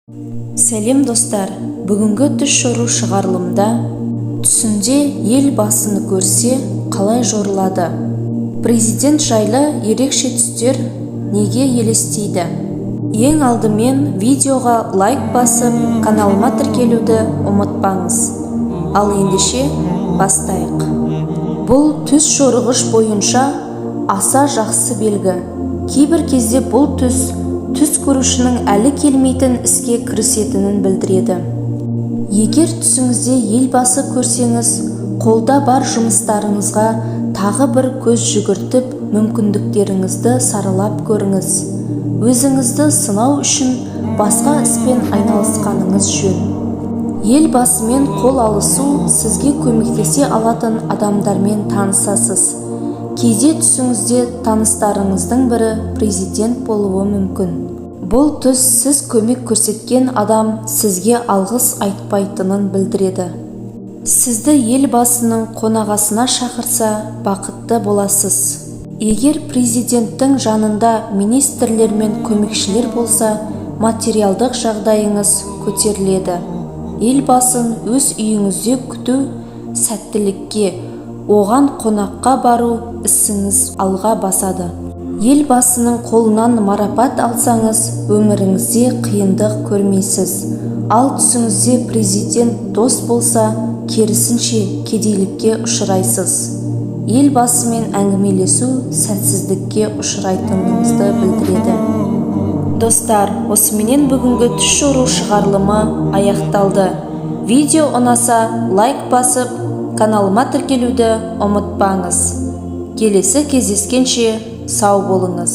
Сәлем, достар! Бүгінгі түс жору шығарылымда түсінде ел басын көрсе, қалай жорылады? Президент жайлы ерекше түстер неге елестейді? Ең алдымен видеоға лайк басып, каналыма тіркелуді ұмытпаңыз. Ал ендеше бастайық. Бұл түс жорығыш бойынша аса жақсы белгі. Кейбір кезде бұл түс түс көрушінің әлі келмейтін іске кірісетінін білдіреді. Егер түсіңізде Елбасы көрсеңіз, қолда бар жұмыстарыңызға тағы бір көз жүгіртіп, мүмкіндіктеріңізді саралап көріңіз. Өзіңізді сынау үшін басқа іспен айналысқаныңыз жөн. Елбасымен қол алысу: сізге көмектесе алатын адамдармен танысасыз. Кейде түсіңізде таныстарыңыздың бірі президент болуы мүмкін. Бұл түс сіз көмек көрсеткен адам сізге алғыс айтпайтынын білдіреді. Сізді Елбасының қонағасына шақырса, бақытты боласыз. Егер президенттің жанында министрлер мен көмекшілер болса, материалдық жағдайыңыз көтеріледі. Елбасын өз үйіңізде күту сәттілікке, оған қонаққа бару ісіңіз алға басады. Елбасының қолынан марапат алсаңыз, өміріңізде қиындық көрмейсіз. Ал түсіңізде президент дос болса, керісінше, кедейлікке ұшырайсыз. Елбасымен әңгімелесу сәтсіздікке ұшырайтыныңызды білдіреді. Достар, осыменен бүгінгі түс жору шығарылымы аяқталды. Видео ұнаса, лайк басып, каналыма тіркелуді ұмытпаңыз. Келесі кездескенше сау болыңыз!